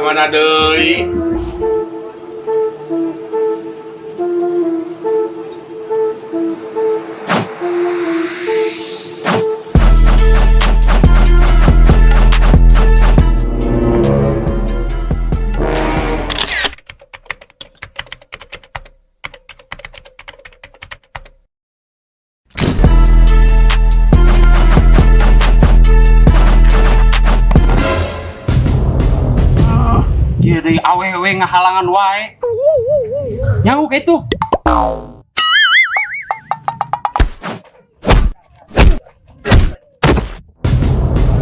mana deui? Ieu deui awewe ngahalangan wae. Nyauk itu.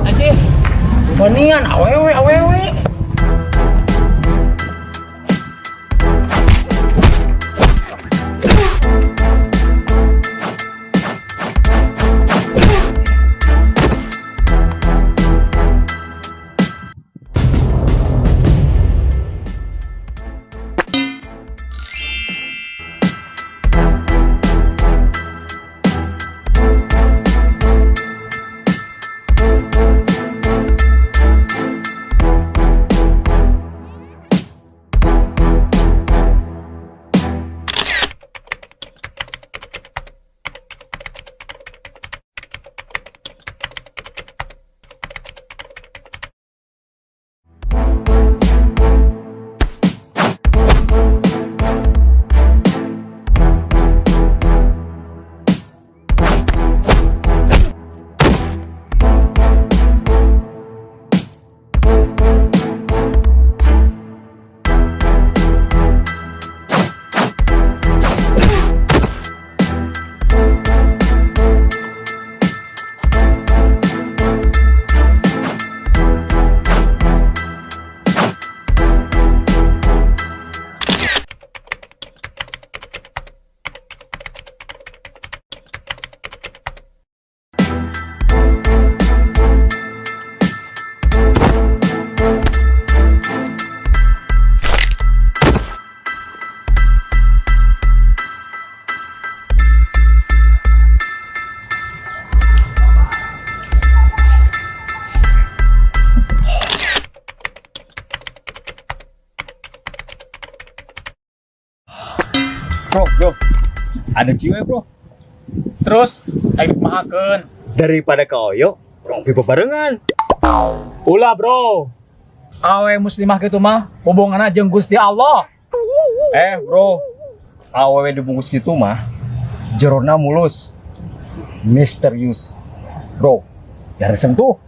Aje, wanian awewe awewe. Bro, bro. Ada cewek, bro. Terus aing kumahakeun? Daripada ke Oyo, rompi bebarengan. Ulah, bro. Awe muslimah gitu mah hubunganna jeung Gusti Allah. Eh, bro. Awewe dibungkus gitu mah jerona mulus. Misterius. Bro, jangan sentuh.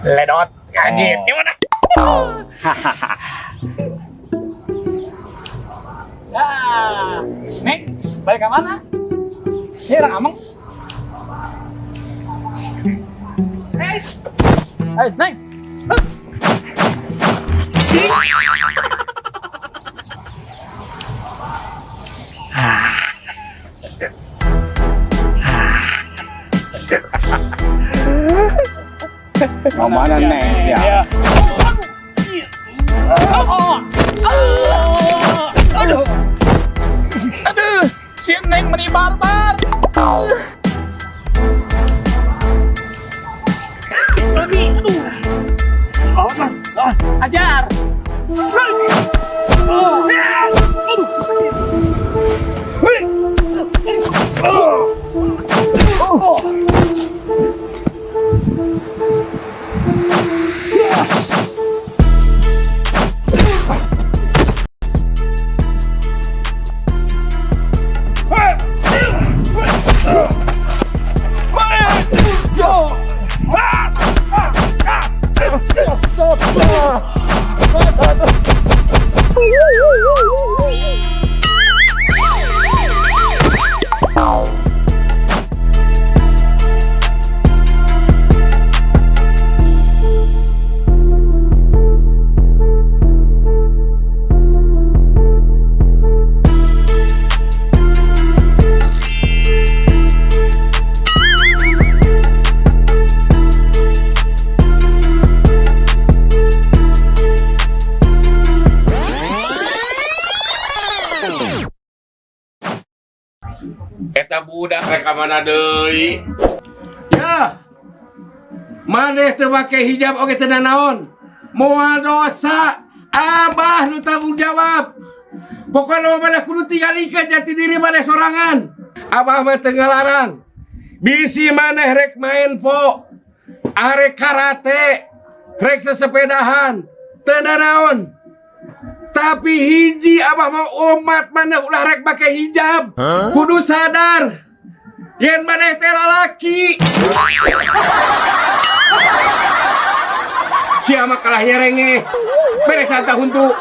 Ledot anjir. Oh. Gimana? Ah, Neng, balik ke mana? Ini orang ameng. Eh, eh, Neng. Mau mana, Neng? Ya. Aduh. Aduh, si Neng meni barbar. Aduh, aduh. Oh, oh, ajar. Aduh. Eta budak rek ka mana deui? Ya. Maneh teu make hijab oge teu nanaon. Moal dosa, Abah nu tanggung jawab. Pokoknya mah maneh kudu tinggalikeun jati diri maneh sorangan. Abah mah teu ngalarang. Bisi maneh rek main po, arek karate, rek sesepedahan, teu nanaon. Tapi hiji Abah mau, umat maneh ulah rek make hijab. Kudu sadar yen maneh teh lalaki. Sia mah kalah nyerenge. Beres tahun tuh.